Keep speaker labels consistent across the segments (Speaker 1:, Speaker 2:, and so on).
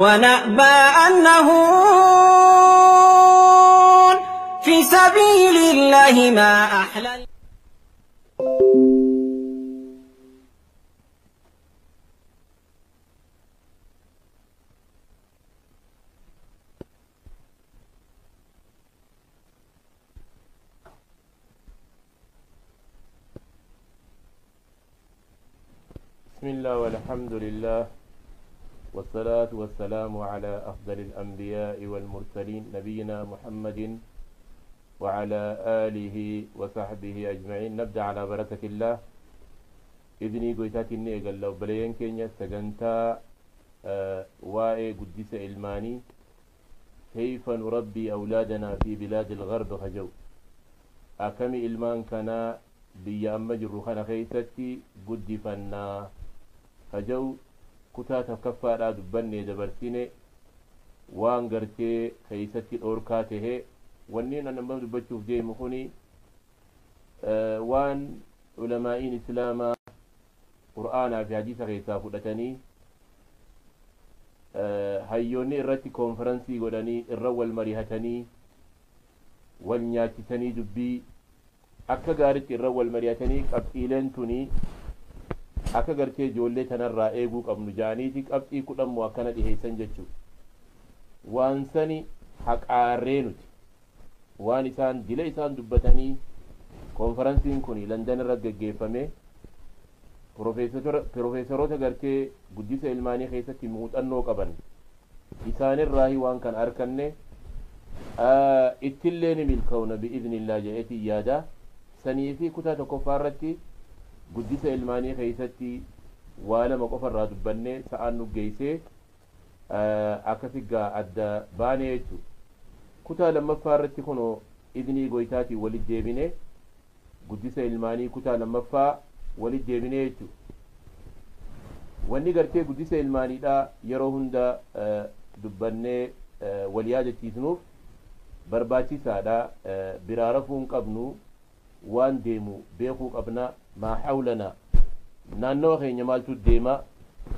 Speaker 1: ونأبى أن نهون في سبيل الله ما أحلى.
Speaker 2: بسم الله والحمد لله والصلاة والسلام على أفضل الأنبياء والمرسلين نبينا محمد وعلى آله وصحبه أجمعين. نبدأ على بركة الله. إذني قويتاتي إني قال لو بلين كينيا سجنتا واي قدس إلماني كيف نربي أولادنا في بلاد الغرب خجو أكمي إلمان كان بيا أما جروخنا خيستي قدفنا خجو kutaa takaffaadhaa dubbannee dabarsine waan gartee keeysatti dhoorkaa tahe wanneen an amma dubbachuuf deemu kuni waan ulamaa'iin islaamaa qur'aanaa fi hadiisa keessaa fudhatanii hayyoonni irratti koonferansii godhanii irra wal marihatanii wal nyaachisanii dubbii akka gaaritti irra wal marihatanii qabxiileen tuni akka gartee ijoollee tanarraa eeguu qabnu jaaniiti qabxii 10 akkana dhiheessan jechuu waan sani haqaarree nuti waan isaan dila isaan dubbatanii koonferansiin kun Landan irra geggeeffame piroofeesaroota gartee guddisa ilmaanii keessatti muuxannoo qaban isaanirraahi waan kan arkanne ittillee ni milkaa'una bi'iznillaa jedheetii yaada sanii fi kutaa tokkoffaa irratti guddisa ilmaanii keessatti waa lama qofarraa dubbannee sa'aan nu geessee akkasi gaa adda baane jechuudha. Kutaa lammaffaa irratti kunoo idnii goytaatiin walit deebine guddisa ilmaanii kutaa lammaffaa walit deebine jechuudha. Wanni gartee guddisa ilmaaniidhaa yeroo hunda dubbannee wal yaadachiisnuuf barbaachisaadha. Biraa rafuu hin qabnu waan deemu beekuu qabna. ما حولنا naannoo keenya maaltu deema,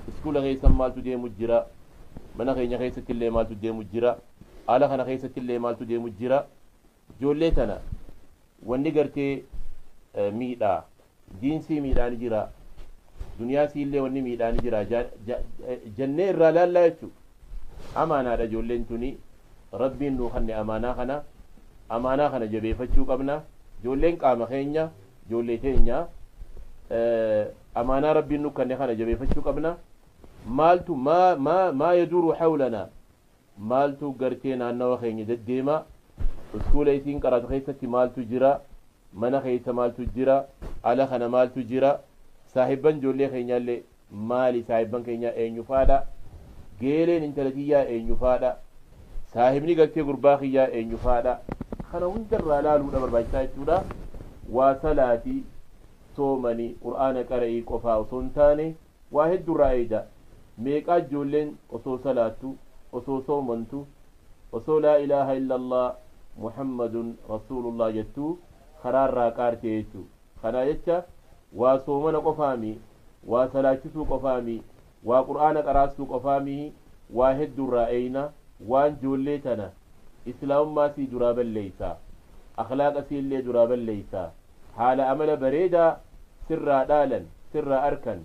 Speaker 2: iskuula keessan maaltu deemu jira, mana keenya keessatti illee maaltu deemu jira, haala kana keessatti illee maaltu deemu jira. Ijoollee tana wanni gartee miidhaa diinsii miidhaan jira, duniyaasii illee wanni miidhaan jira jennee irraa laallaa jechuudha. Amaanaadha ijoolleen tuni, rabbiin nuu kanne amaanaa kana, amaanaa kana jabeeffachuu qabna. Ijoolleen qaama keenya, ijoollee teenya amaanaa rabbiin nu kanne kana jabeeffachuu qabna. Maaltu maa yaduuru hawlana, maaltu gartee naannawa keenya deddeema, iskuula isiin qaratu keessatti maaltu jira, mana keessa maaltu jira, ala kana maaltu jira, saahibban ijoollee keenyaallee maali, saahibban keenya eenyufaadha, geeleen intala tiyyaa eenyufaadha, saahibni gartee gurbaa kiyyaa eenyufaadha. Kana hundarraa laaluudha barbaachisaa jechuudha. Waa salaatii soomanii qur'aana qara'ii qofaa osoo hin taane waa hedduurraa eega. Meeqaa ijoolleen osoo salaattu, osoo soomantu, osoo laa ilaaha illallah muhammadun rasuulullah jettuu karaarraa qaarte jechuu. Kana jecha waa soomana qofaami, waa salaachisuu qofaami, waa qur'aana qaraasuu qofaami, waa hedduurraa eeyna. Waan ijoollee tana islaamummaa sii duraa balleeysa, akhlaaqa sii illee duraa balleeysa, haala amala bareedaa sirraa dhaalan, sirraa arkan.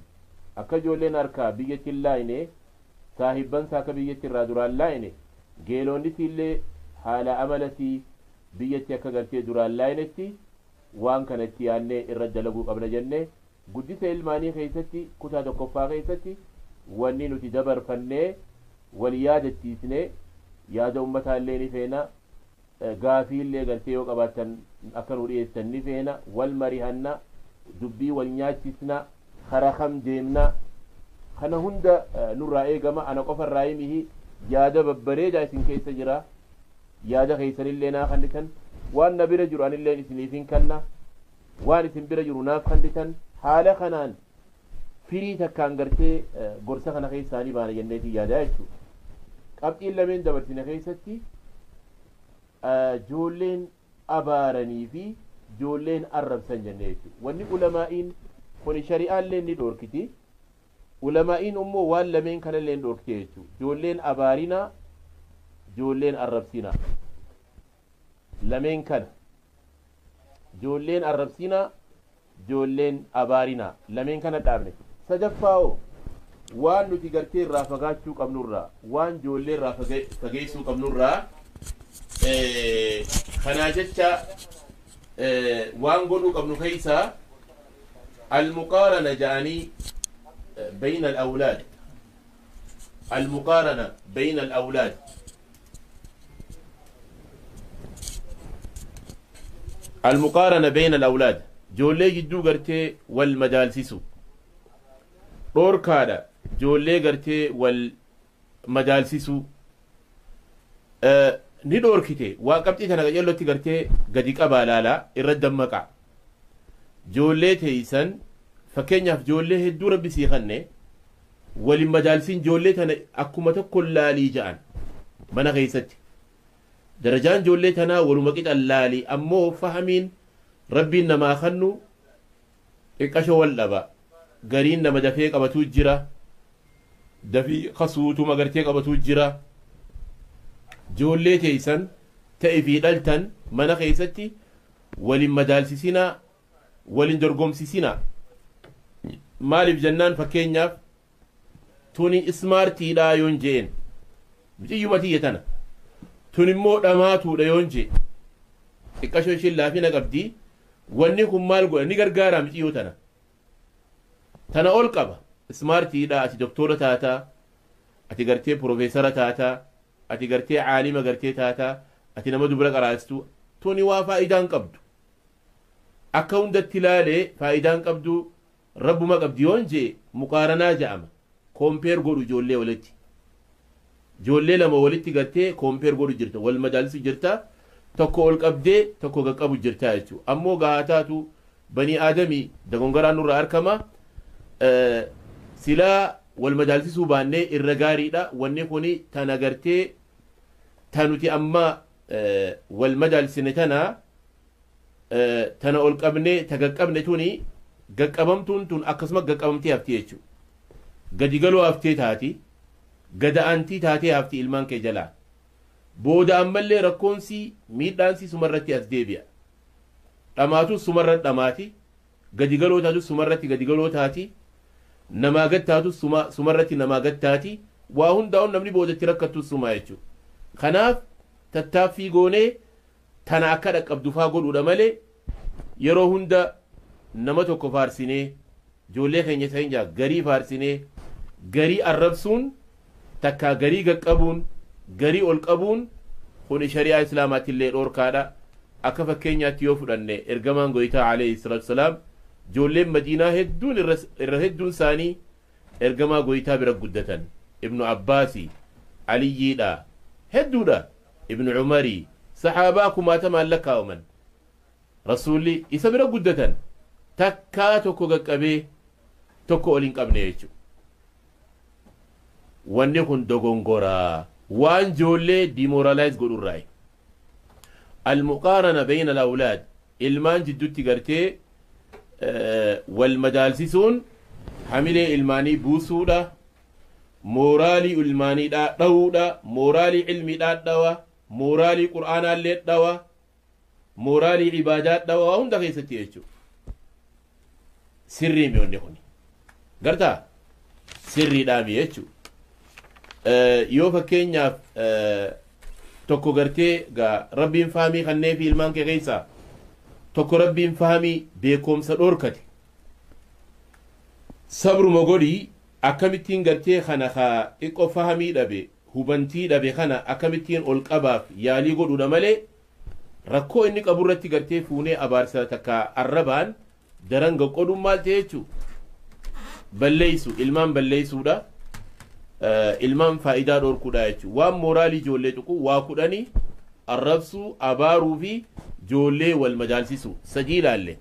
Speaker 2: Akka ijoolleen harkaa biyyatti hin laayine, saahibbansa akka biyyatti irraa duraan laayine, geelonni illee haala amala sii biyyatti akka gartee duraan laayinetti waan kanatti yaannee irra dalaguu qabna jennee guddisa ilmaanii keessatti kutaa tokkoffaa keessatti wanni nuti dabarfannee wal yaadachiisnee yaada ummataa illee ni feena, gaafii illee gartee yoo qabaattan akka nu dhiyeessan ni feena, wal marihanna, dubbii wal nyaachisna, kara kam deemna, kana hunda nurraa eegama. Ana qofarraa himihi yaada babbareedaa isin keessa jira, yaada keessanillee naa kannitan, waan na bira jiru anillee isiniif hin kanna, waan isin bira jiru naaf kannitan. Haala kanaan firii takkaan gartee gorsa kana keessaanii baana jenneetii yaadaa jechuudha. Qabxiin lameen dabarsine keessatti ijoolleen abaaranii fi ijoolleen arrabsan jennee jechuudha. Wanni ulamaa'iin kun shari'aallee ni dhoorkiti. Ulamaa'iin immoo waan lameen kanallee dhorkte jechuudha. Ijoolleen abaarinaa, ijoolleen arrabsinaa. Lameen kana. Ijoolleen arrabsinaa, ijoolleen abaarinaa. Lameen kana dhaabne. Sadaffaa'oo waan nuti gartee irraa fagaachuu qabnurraa, waan ijoollee irraa fageessuu qabnurraa, kanaa jecha waan godhuu qabnu keessaa المقارنة جاني بين الأولاد. المقارنة بين الأولاد. المقارنة بين الأولاد. جولي جدو غرتي والمدالسيسو. دوركادا جولي غرتي والمدالسيسو. ni dhorkite waa qabxii tana qajeellotti gartee gadi qabaa laalaa irra dammaqa. Ijoollee teeysan fakkeenyaaf ijoollee hedduu rabbi sii kanne walin madaalsiin, ijoollee tana akkuma tokko laalii ja'an mana keessatti. Darajaan ijoollee tanaa waluma qixan laalii, ammoo fahamiin rabbiin namaa kannu xiqqasho wal dhaba. Gariin nama dafee qabatuu jira. Dafii kasuutuma gartee qabatuu jira. Ijoollee teeysan ta'e fi dhaltan mana keessatti walin madaalsisinaa, walin dorgomsisinaa. Maaliif jennaan, fakkeenyaaf tuni smartiidhaa yoon je'en, muciyyuma tiyya tana, tun immoo dhamaatuudha yoon jee, xiqqashoo ishiin laafina qabdi. Wanni kun maal godha? Ni gargaara muciyyoo tana. Tana ol qaba. Smartiidhaa, ati doktora taataa, ati gartee profeesara taataa, ati gartee caalima gartee taataa, ati nama dubra qaraastu, tuni waa faayidaan qabdu. Akka hundatti ilaalee faayidaan qabdu rabbuma qabdi yoon jee, muqaaranaa ja'ama. Compare godhu ijoollee walitti. Ijoollee lama walitti gartee compare godhu jirta, wal madaalsu jirta, tokko ol qabdee tokko qaqqabu jirta jechuudha. Ammoo gahaa taatu, banii aadamii dogongoraan nurraa argama. Silaa wal madaalsisuu baannee irra gaariidha. Wanni kuni tana gartee ta nuti amma wal madaalsine tana, tana ol qabnee ta qaqqabne tuni, qaqqabamtuun tun akkasuma qaqqabamtee hafti jechuudha. Gadi galoo haftee taati, gada aantii taatee hafti ilmaan kee jalaa. Booda ammallee rakkoonsi miidhaansi sumarratti as deebi'a. Dhamaatus sumarra dhamaati, gadi galoo taatus sumarratti gadi galoo taati, namaa gad taatus sumarratti namaa gad taati, waa hundaa'uun namni boodatti rakkattus sumaa jechuudha. Kanaaf tattaaffii goonee tana akka dhaqqabdu faa godhuudha malee, yeroo hunda nama tokko faarsinee, ijoollee keenya ta'in jaa garii faarsinee garii arrabsuun, takkaa garii qaqqabuun, garii ol qabuun kuni shari'aa islaamaatti illee dhoorkaadha. Akka fakkeenyaatti yoo fudhanne, ergamaan goytaa alayhi salaatu salaam, ijoolleen Madiinaa hedduun irra hedduun isaanii ergamaa goytaa bira guddatan. Ibnu Abbaasi, Aliyyiidha, hedduudha, Ibnu Umarii, saxaabaa kumaatamaan lakkaa'aman rasuulli isa bira guddatan. Takkaa tokko qaqqabee tokko ol hin qabne jechuudha. Wanni kun dogongoraa waan ijoollee demoralize godhurraayi. المقارنة بين الأولاد, ilmaan jidduutti gartee wal madaalsisuun hamilee ilmaanii buusuudha, mooraalii ilmaaniidha dhawuudha, mooraalii ilmiidhaa dhawa, mooraalii qur'aanaallee dhawa, mooraalii ibaadaa dhawa, waa hunda keessatti jechuudha. Sirrii mi wanni kun? Gartaa sirriidhaami jechuudha. Yoo fakkeenyaaf tokko gartee gaa rabbiin fahamii kannee fi ilmaan kee keessaa tokko rabbiin fahamii beekumsa dhorkate, sabruma godhii akkamittiin gartee kana kaa xiqqoo fahamii dhabe, hubantii dhabe kana akkamittiin ol qabaaf yaalii godhuudha malee, rakkoo inni qaburratti gartee fuunee abaarsa takka arrabaan daran gaqqoduun maal ta'e jechuu? Balleeysu, ilmaan balleeysuudha, ilmaan faayidaa dhorkuudha jechuu. Waan mooraalii ijoollee tuqu waa 10: arrabsuu, abaaruu fi ijoollee wal madaalsisu sadii ilaalle.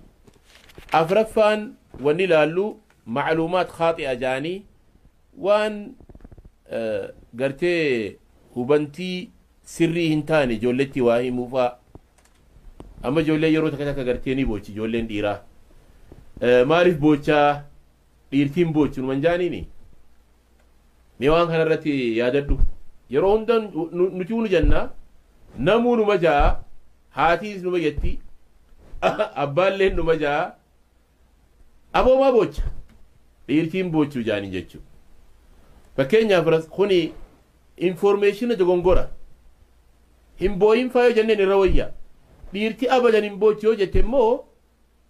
Speaker 2: Afraffaan wanni ilaallu macluumaat khaaxi'a jaanii, waan gartee hubantii sirrii hin taane ijoolletti waa himuufaa. Amma ijoollee yeroo takka takka gartee ni boochi. Ijoolleen dhiiraa maaliif boochaa? Dhiirtiin boochi numan jaaniini. Mee waan kana irratti yaadadhu. Yeroo hunda nuti nu jenna, namuu numa ja'a, haatiis numa jetti, abbaalleen numa ja'a. Aboomaa boocha, dhiirtiin boochuu jaanii jechuudha. Fakkeenyaaf kuni information dogongora. Hin booyin faa yoo jenneen irra wayya. Dhiirti abadan hin boochi yoo jette immoo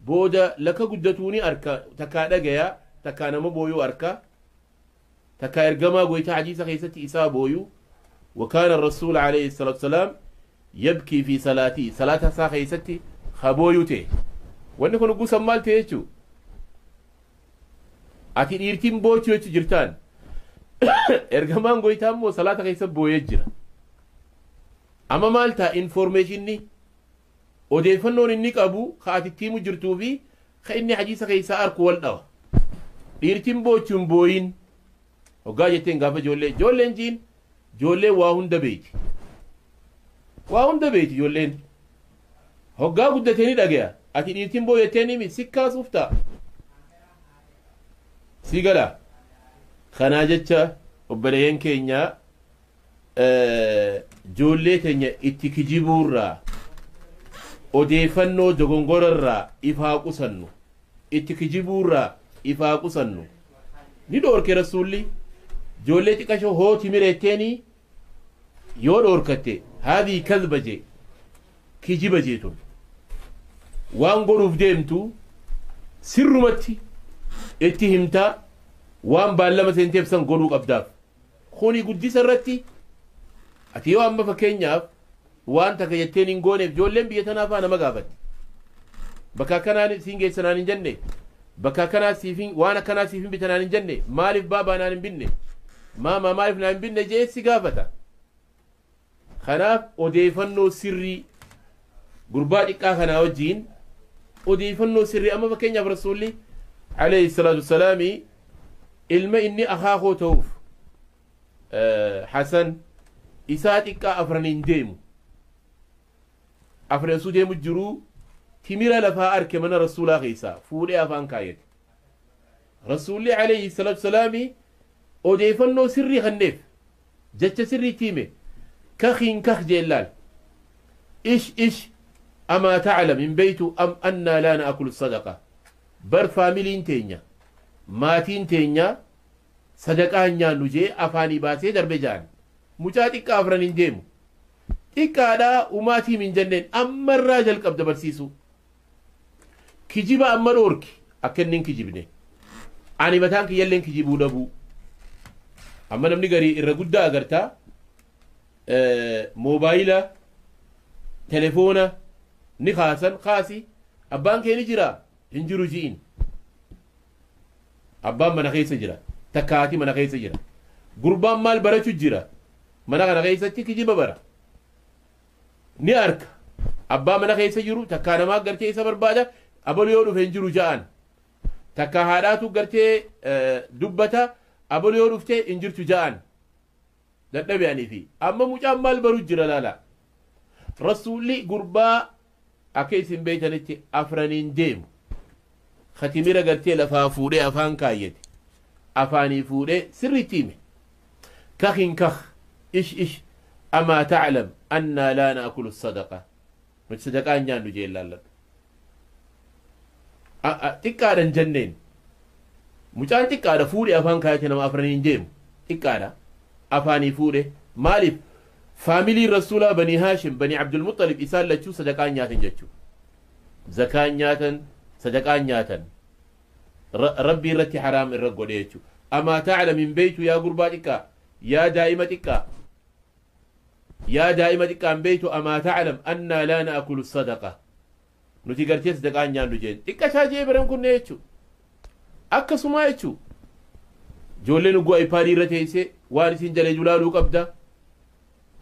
Speaker 2: booda laka guddatuuni arka, takkaa dhagaya, takkaa nama booyuu arka, takkaa ergamaa goytaa hadiisa keessatti isaa booyu. وكان الرسول عليه الصلاة والسلام يبكي في صلاته، صلاة isaa keessatti habooyuu ta'e. Wanni kun gusan maal ta'e jechuu? Ati dhiirtiin boochuu jechuu jirtaan. Ergamaan goytaa immoo salaata keessa booyee jira. Amma maal ta'a informationni, odeeffannoon inni qabu ka ati itti himu jirtuu fi ka inni hadiisa keessaa arku wal dhawa. Dhiirtiin boochuun booyin hoggaa jetteen gaafa ijoollee, ijoolleen jiin ijoolleen waa hunda beeyti. Waa hunda beeyti ijoolleen. Hoggaa guddatee ni dhagaya. Ati dhiirtiin booyetteen himi si kaasuuf ta'a. Si gala. Kanaa jecha obboleeyyan keenya ijoollee teenya itti kijibuurraa, odeeffannoo dogongorarraa ifaa qusannu, itti kijibuurraa ifaa qusannu. Ni dhoorke rasuulli ijoollee xiqqashoo hooti mireetteenii yoo dhoorkatte haadii kadba jee, kijiba jeetun. Waan godhuuf deemtu sirrumatti itti himtaa, waan baallama seenteef san godhuu qabdaaf. Kuni guddisa irratti ati yoo amma fakkeenyaaf waan takka jetteen hin gooneef ijoolleen biyya tanaa faa nama gaafatti. Bakka akkanaa siin geessanaan hin jenne, bakka akkanaa siifin waan akkanaa siifin bitanaan hin jenne, maaliif baabaa naan hin binne, maamaa maaliif naan hin binne jee si gaafata. Kanaaf odeeffannoo sirrii gurbaa xiqqaa kanaa wajjiin odeeffannoo sirrii. Amma fakkeenyaaf rasuulli alayhi salaatu wassalaami ilma inni akaakoo ta'uuf Hasan isaa xiqqaa afraniin deemu, afran osoo deemu jiruu timira lafaa arke mana rasuulaa keessaa fuudhee afaan kaayyate. Rasuulli alayhi salaatu wassalaami odeeffannoo sirrii kenneef, jecha sirrii hime. Kakiin kak jeellaal, ish ish, amaa taclam hin beeytu am annaa laa na'akulu sadaqa. Bar faamiliin teenya, maatiin teenya sadaqaa hin nyaannu jee afaanii baasee darbe jaan. Mucaa xiqqaa afran hin deemu xiqqaadhaa umaatii hin jenneen ammarraa jalqabda barsiisuu. Kijiba amma dhoorki akka inni hin kijibne. Ani mataan kiyyalleen kijibuu dhabuu. Amma namni garii irra guddaa agartaa moobaayila telefoona ni kaasan, kaasi abbaan kee ni jira hin jiru ji'in. Abbaan mana keessa jira, takka haati mana keessa jira. Gurbaan maal barachuu jira mana kana keessatti? Kijiba bara. Ni arka abbaa mana keessa jiru, takkaa namaa gartee isa barbaada, abalu yoo dhufe hin jiru ja'an. Takka haadhaatu gartee dubbata, abalu yoo dhufte hin jirtu ja'an. Dadhabe fi amma mucaan maal baruu jira laala. Rasuulli gurbaa akka isin beeytanitti afraniin deemu khatimira gartee lafaa fuudhee afaan kaayyate, afaanii fuudhee sirriitti hime. Kakin kak, ish ish, amaa taclam annaa laa na'kulu sadaqa, nuti sadaqaa hin nyaannu jee laalladhu. Xiqqaadhan jenneen mucaan xiqqaadha fuudhee afaan kaayyate, nama afraniin deemu xiqqaadha afaanii fuudhe. Maaliif? Faamiliin rasuulaa Banii Haashim, Banii Abdulmuxalib isaan lachuu sadaqaa nyaatan jechuu, zakaa nyaatan, sadaqaa nyaatan, rabbii irratti haraam irra godhe jechuu. Amaa taclam hin beeytu yaa gurbaa xiqqaa, yaa daa'ima xiqqaa, yaa daa'ima xiqqaa hin beeytu amaa taclam annaa laa na'kulu sadaqa, nuti gartee sadaqaa nyaannu jeen. Xiqqashaa jee biran kunne jechuu. Akkasumaa jechuu ijoolleen ugguu iPadii irra teessee waan isin jalee julaaluu qabda.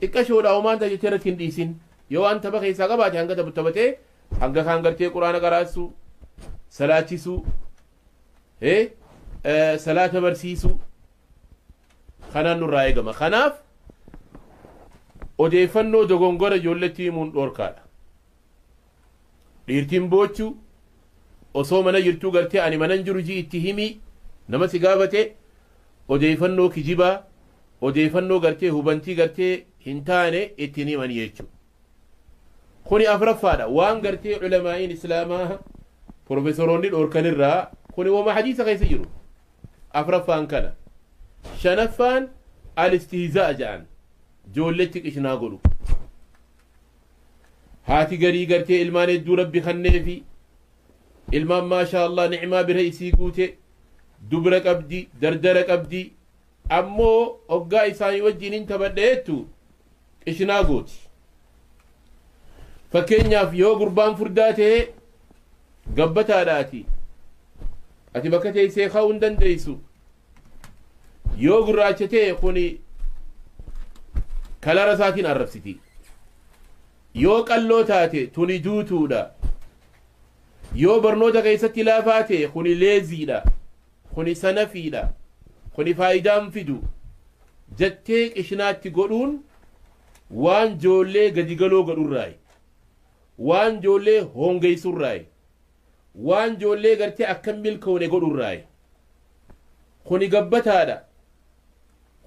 Speaker 2: Xiqqashoodha homaan jettee irratti hin dhiisin. Yoo waan tapha keessaa qabaate hanga taphatee hanga kaan gartee quraana qaraasuu, salaachisuu, salaata barsiisuu kanaan nurraa eegama. Kanaaf odeeffannoo dogongora ijoolletti himuun dhoorkaadha. Dhiirtiin boochuu osoo mana jirtuu gartee ani mana jiru ji itti himii nama si gaafate odeeffannoo kijibaa. Odeeffannoo gartee hubantii gartee hin taane ittiin himanii jechuudha. Kuni afraffaadha. Waan gartee culamaa'iin islaamaa profeesoroonni dhoorkanirraa kuni wama hadiisa keessa jiru. Afraffaan kana. Shanaffaan alistihzaa jedhan joolletti qishnaa godhu. Haati garii gartee ilmaan hedduu rabbi kanneefi ilmaan maashaa Allah ni'maa bira isii guute dubra qabdi dardara qabdi ammoo hoggaa isaanii wajjin hin taphadha jettu qishnaa gooti. Fakkeenyaaf yoo gurbaan furdaa ta'e gabbataadhaati. Ati bakka teessee ka'uu hin dandeessu. Yoo gurraacha ta'e kuni kalara isaatiin arrabsiti. Yoo qalloo taate tuni duutuudha. Yoo barnoota keessatti laafaa ta'e kuni leeziidha. Kuni sanafiidha. Kuni faayidaan fidu. Jettee qishinaatti godhuun waan joollee gadi galoo godhurraayi. Waan joollee hongeessurraayi. Waan joollee gartee akka milkoone godhurraayi. Kuni gabbataadha.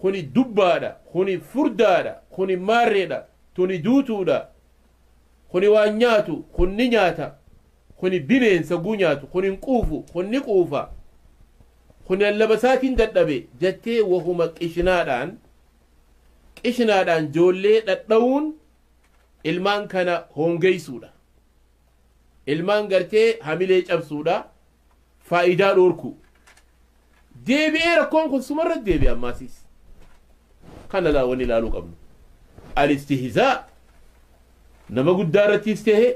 Speaker 2: Kuni dubbaadha. Kuni furdaadha. Kuni maarreedha. Tuni duutuudha. Kuni waan nyaatu. Kun ni nyaata. Kuni bineensa guu nyaatu. Kuni hin quufu. Kun ni quufa. Kuni lallabasaatiin dadhabe jettee wahuma qishinaadhaan joollee dhadha'uun ilmaan kana hongeessuudha. Ilmaan gartee hamilee cabsuudha. Faayidaa dhoorku. Deebi'ee rakkoon kun sumarra deebi'e ammaasiis. Kana laa wanni ilaaluu qabnu. Alistihzaa nama guddaa irrattis ta'e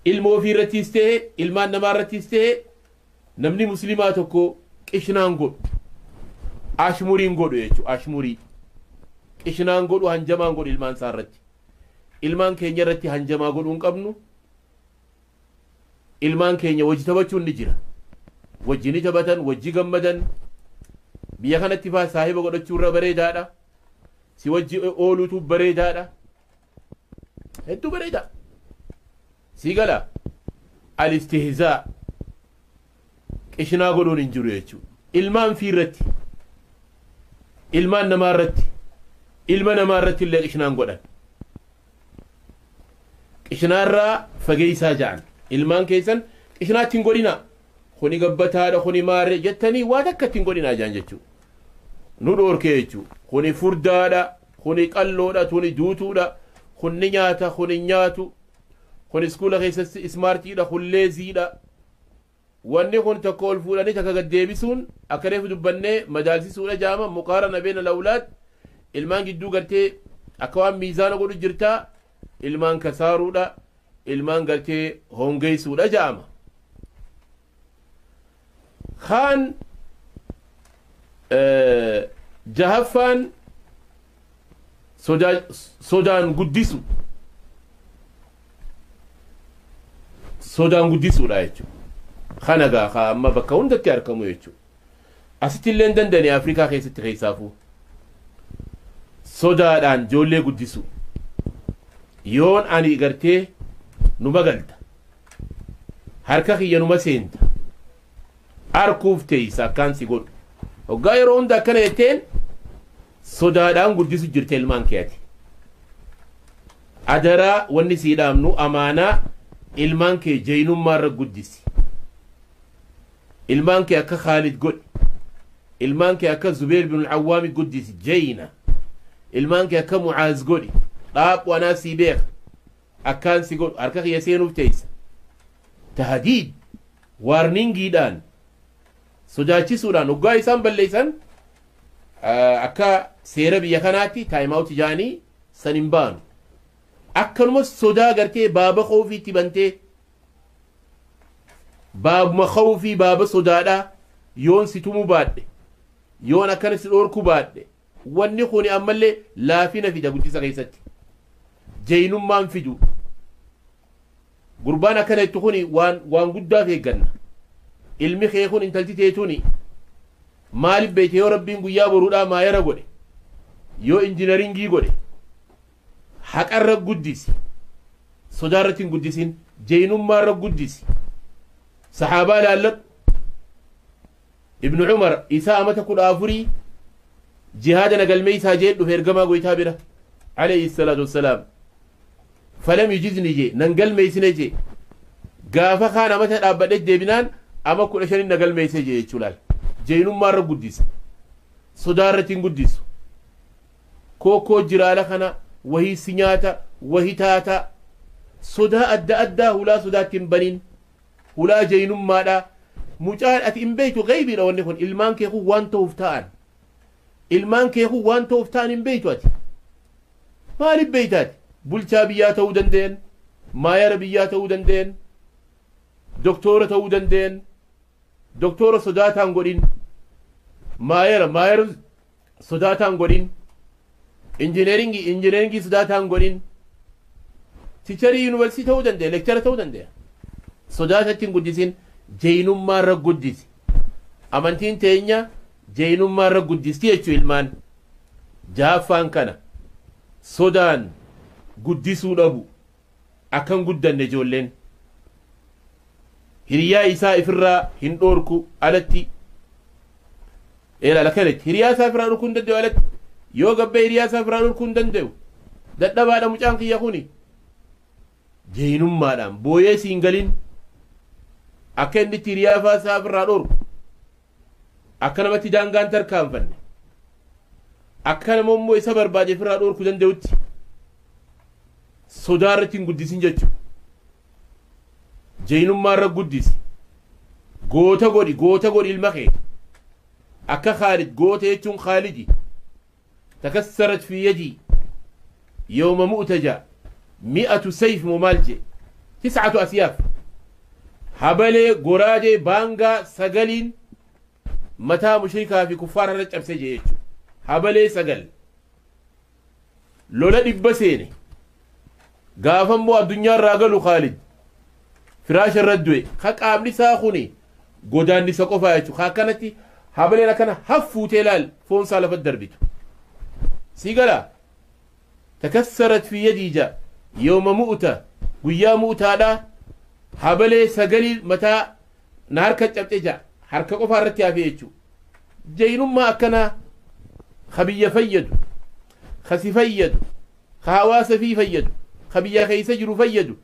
Speaker 2: ilma ofii irrattis ta'e ilmaan namaa irrattis ta'e namni musliimaa tokko qishinaan godhu. Ashmuriin godhu jechuudha. Ashmurii. Qishinaan godhu hanjamaan godhu ilmaan isaa irratti. Ilmaan keenya irratti hanjamaa godhuu hin qabnu. Ilmaan keenya wajji taphachuun ni jira. Wajji ni taphatan, wajji gammadan. Biyya kanatti faa saahiba godhachuu irra bareedaadha. Si wajji ooluutu bareedaadha. Hedduu bareeda. Si gala alistihzaa qishinaa godhuun hin jiru jechuudha. Ilmaan fi irratti, ilmaan namaa irratti, ilma namaa irratti illee qishinaan godhan. Qishinaarraa fageessaa ja'an. Ilmaan keessan qishinaatti hin godhinaa. Kuni gabbataadha, kuni maarree jettanii waa takka itti hin godhinaa ja'an jechuudha. Nu dhoorkee jechuudha. Kuni furdaadha, kuni qalloodha, tuni duutuudha, kun ni nyaata, kun hin nyaatu, kun iskuula keessatti ismaartiidha, kun leeziidha. Wanni kun tokko ol fuudhanii takka gad deebisuun akka reefu dubbannee madaalsisuudha jaama muqaarana beena lawlaad ilmaan gidduu gartee akka waan miizaana godhu jirtaa ilmaan kasaaruudha ilmaan gartee hongeessuudha jaama. Kaan jahaffaan sodaan guddisu. Sodaan guddisuudha jechuudha. Kana gaa amma bakka hundatti argamu jechuudha. Asitti illee hin dandeenye Afrikaa keessatti keessaafuu. Sodaadhaan ijoollee guddisu. Yoon ani gartee numa galta. Harka kiyya numa seenta. Arkuuf teessa akkaan si godhu. Hoggaa yeroo hunda akkana jetteen sodaadhaan guddisu jirte ilmaan keeti. Adaraa wanni sii dhaamnu amaanaa ilmaan kee jeenummaa irra guddisi. Ilmaan kee akka Khaalid godhi. Ilmaan kee akka Zubeer bin Awwaami guddisi jeyna. Ilmaan kee akka Mucaaz godhi. Dhaaphu anaa sii beeka. Akkaan si godhu harka kiyya seenuuf teessa. Tahadiid waarningiidhaan sodaachisuudhaan hoggaa isaan balleessan akka seera biyya kanaatti taayim awuti jaanii san hin baanu. Akkanuma sodaa gartee baaba khawfiitti bantee baabuma khawfii baaba sodaadhaa yoon si tumuu baadhe yoon akkana si dhoorkuu baadhe wanni kun ammallee laafina fida guddisa keessatti. Jeenummaan fidu. Gurbaan akkana jettu kun waan guddaaf eegganna. Ilmi kee kun intalti teetuni maaliif beekte yoo rabbiin guyyaa boruudhaa maayara godhe yoo injinaringii godhe haqarra guddisi sodaarratti hin guddisin jeenummaarra guddisi. Saxaabaa laalladhu. Ibnu Cumar isaa amata 14 Jihaada na galmeeysaa jee dhufe ergamaa goytaa bira alayhi salaatu wassalaam. Falam yujizni jee nan galmeeysine jee. Gaafa kaan amata dhaabbadhe deebinaan ama 15 na galmeeyse jee jechuu laal. Jeenummaa irra guddisa. Sodaa irratti hin guddisu. Kookoo jiraala kana wahii si nyaata wahii taata. Sodaa adda addaa hulaa sodaatti hin banin. Hulaa jeenummaadha. Mucaan ati hin beektu gaybiidha wanni kun ilmaan kee kun waan ta'uuf ta'an. Ilmaan kee kun waan ta'uuf ta'an hin beektu ati. Maaliif beektaati? Bulchaa biyyaa ta'uu danda'an, maayara biyyaa ta'uu danda'an, doktora ta'uu danda'an, doktora sodaataan godhin, maayara sodaataan godhin, injineeringii sodaataan godhin, ticharii yuunivarsiitii ta'uu danda'a, lekchara ta'uu danda'a. Sodaatatti hin guddisin, jeenummaa irra guddisi. Amantiin teenya jeenummaa irra guddisti jechuu ilmaan. Jaaffaan kana sodaan guddisuu dhabu akkan guddanne ijoolleen. Hiriyaa isaa ifirraa hin dhoorku alatti. Ilaala kanatti hiriyaa isaa ifirraa dhorkuu hin danda'u alatti. Yoo gabbee hiriyaa isaa ifirraa dhorkuu hin danda'u. Dadhabaadha mucaan kiyya kuni. Jeenummaadhaan booyee siin galin akka inni itti hiriyaa isaa ifirraa dhorku. Akka namatti daangaan tarkaanfanne. Akka nama immoo isa barbaade ifirraa dhorkuu danda'utti. Sodaa irratti hin guddisin jechuudha. Jeenummaa irra guddisi. Goota godhi, goota godhi ilma kee. Akka Khaalid goota jechuun Khaalidi. Takassarat fi yadii yawma mu'taja mi'atu sayf moo maal jee 9 asyaaf. Habalee goraadee baangaa 9 mataa mushrikaa fi kuffaara irra cabsee jee jechuudha. Habalee 9. Lola 100 seene. Gaafa immoo addunyaa irraa galu Khaalid firaasha irra du'e. Ka qaamni isaa kuni godaannisa qofaa jechuudha. Ka akkanatti habaleen akkana haffuutee laal foon isaa lafa darbitu. Si gala takassarat fi yadii ja yawma mu'ta guyyaa mu'taadha habalee 9 mataa na harka cabxe ja harka qofaa irratti hafe jechuudha. Jeenummaa akkanaa ka biyya fayyadu, ka si fayyadu, ka hawaasa fi fayyadu, ka biyya keessa jiru fayyadu.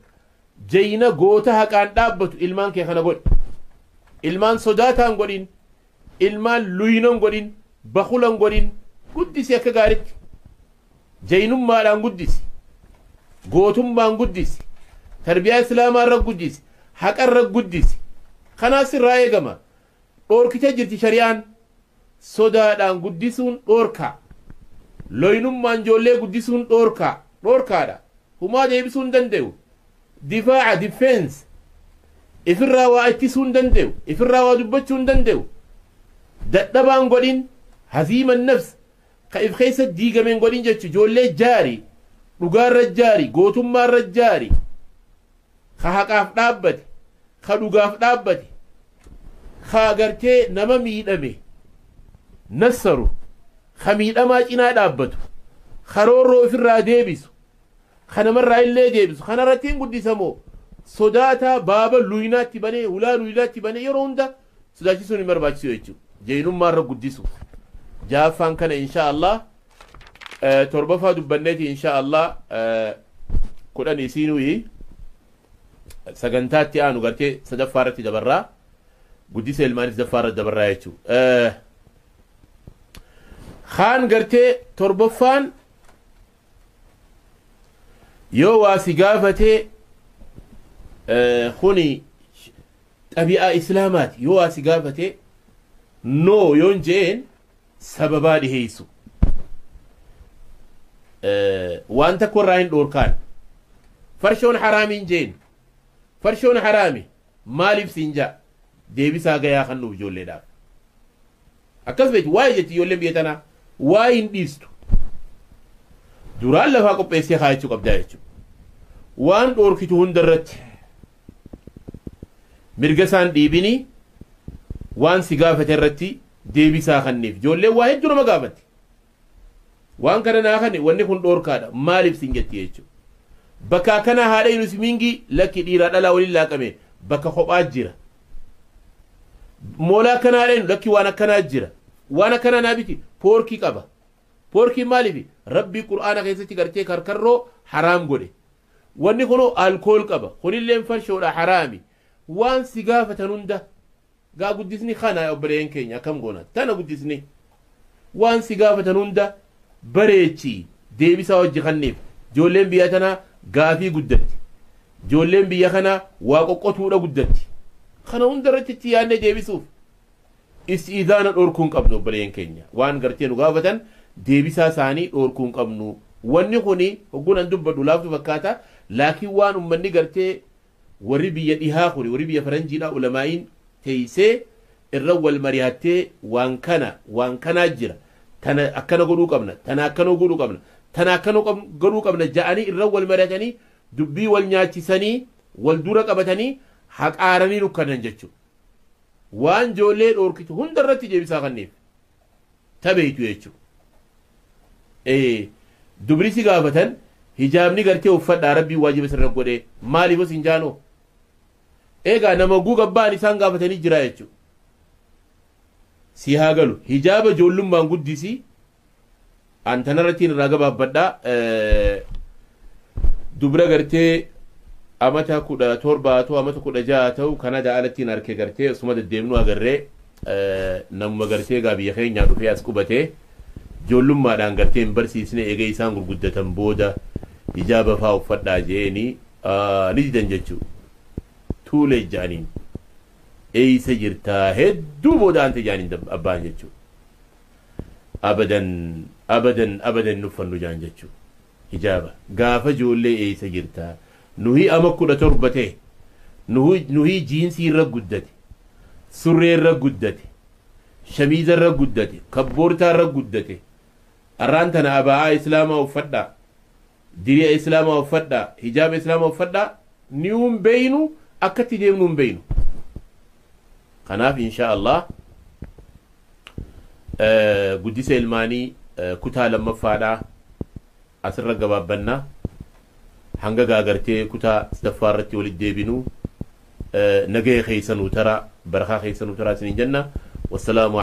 Speaker 2: Jeena goota haqaan dhaabbatu ilmaan kee kana godhi. Ilmaan sodaataan godhin, ilmaan luyinoon godhin, bakulan godhin, guddisi akka gaaritti. Jeenummaadhaan guddisi, gootummaan guddisi, tarbiyaa islaamaa irra guddisi, haqa irra guddisi. Kanaas irraa eegama. Dhoorkitee jirti shari'aan. Sodaadhaan guddisuun dhoorkaa. Loynummaan ijoollee guddisuun dhoorkaa. Dhoorkaadha. Humaa deebisuu hin danda'u. Difaaca difeensi. Ifirraa waa ittisuu hin danda'u. Ifirraa waa dubbachuu hin danda'u. Dadhabaan godhin haziima nafs ka if keessa diigameen godhin jechu ijoollee jaari, dhugaarra jaari, gootummaarra jaari, ka haqaaf dhaabbate, ka dhugaaf dhaabbate, ka gartee nama miidhame nassaru, ka miidhamaa cinaa dhaabbatu, karoorroo ofirraa deebisu, ka namarraa illee deebisu. Kanarratti hin guddisamoo sodaataa baaba luyinaatti banee hulaa luyinaatti banee yeroo hunda sodaachisuun hin barbaachisu jechuudha. Jeenummaa irra guddisu. Jaaffaan kana insha Allah torbaffaa dubbanneeti insha Allah 10 isiinuyi sagantaatti aanu gartee sadaffaa irratti dabarraa guddisa ilmaanii sadaffaa irratti dabarraa jechuudha. Kaan gartee torbaffaan yoo waa si gaafatee kuni xabi'aa islaamaati yoo waa si gaafatee noo yoon jeen sababaa dhiheessu. Waan takko irraa hin dhoorkaan. Farshoon haraamiin jeen. Farshoon haraami maaliif siin jaa deebisaa gayaa kan nuuf ijoolleedhaaf. Akkas beektu waa'ee jetti ijoolleen biyya tanaa waa'ee hin dhiistu. Duraan lafaa qopheessee kaayachuu qabdaa jechuudha. Waan dhoorkitu hunda irratti mirga isaan dhiibinii waan si gaafate irratti deebisaa kanneef. Ijoolleen waa hedduu nama gaafatti. Waan kana naa kanne wanni kun dhoorkaadha maaliif siin jetti jechuudha. Bakka akkanaa haadha Yunus Mingi lakki dhiiraa dhalaa waliin laaqame bakka kophaa jira. Moolaa akkanaa haadha lakki waan akkanaa jira. Waan akkanaa naa biti poorkii qaba. Porkiin maaliif Rabbii Qur'aana keessatti gartee karkarroo haraam godhe. Wanni kunoo alkool qaba, kunilleen farshoodha, haraami. Waan si gaafatan hunda gaa guddisni kana, obboleeyyan keenya, akkam goona? Tana guddisni waan si gaafatan hunda bareechi, deebisaa hojii kanneef. Ijoolleen biyya tanaa gaafii guddatti, ijoolleen biyya kanaa waa qoqqotuudha guddatti. Kana hunda irratti itti yaadnee deebisuuf istiizaana dhorkuu hin qabnu, obboleeyyan keenya. Waan gartee nu gaafatan deebisaa isaanii dhorkuu hin qabnu. Wanni kuni hogguun an dubbadhu laaftu fakkaata, laakiin waan ummanni gartee warri biyya dhihaa kuni, warri biyya faranjiidha, ulamaa'iin teeysee irra wal mari'attee waan kana, waan kanaa jira, tana akkana godhuu qabna, tana akkana godhuu qabna, tana akkana godhuu qabna ja'anii irra wal mari'atanii, dubbii wal nyaachisanii, wal dura qabatanii haqaaranii dukkanan jechuudha. Waan ijoollee dhoorkitu hunda irratti deebisaa kanneef tabeeytu jechuudha. Dubri si gaafatan hijaabni gartee uffadhaa, Rabbiin waajiba sirra godhee, maaliif os hin jaanoo? Egaa nama guugabbaan isaan gaafatanii jira jechuudha. Si haa galu, hijaaba ijoollummaan guddisii. An tanarrattiin irraa gabaabbadhaa. Dubra gartee amata 17 ta'u, amata 16 ta'u, Kanadaa alattiin harkee gartee osuma deddeemnu agarree, namuma gartee gaa biyya keenyaa dhufee as qubatee, ijoollummaadhaan gartee hin barsiisne. Eega isaan gurguddatan booda hijaaba faa uffadhaa jeeni ni didan jechuu. Tuulee jaaniin, eeysa jirtaa, hedduu booda ante jaaniin abbaan jechuu. Abadan, abadan, abadan hin uffannu jaan jechuu hijaaba. Gaafa ijoollee eeysa jirtaa, nuhi ama 17 ta'e, nuhi jiinsii irra guddate, surree irra guddate, shamiiza irra guddate, kabboortaa irra guddate, arraan tana abaa'aa islaamaa uffadhaa, diri'a islaamaa uffadhaa, hijaaba islaamaa uffadhaa, ni'uun beeynu, akkatti deemnu hin beeynu. Kanaaf insha Allah guddisa ilmaanii kutaa lammaffaadhaa asirra gabaabbannaa. Hanga gaagartee kutaa sadaffaa irratti walitti deebinu nagaya keessanuu tara, barakaa keessanuu taraa isiniin jenna. Wassalaamu.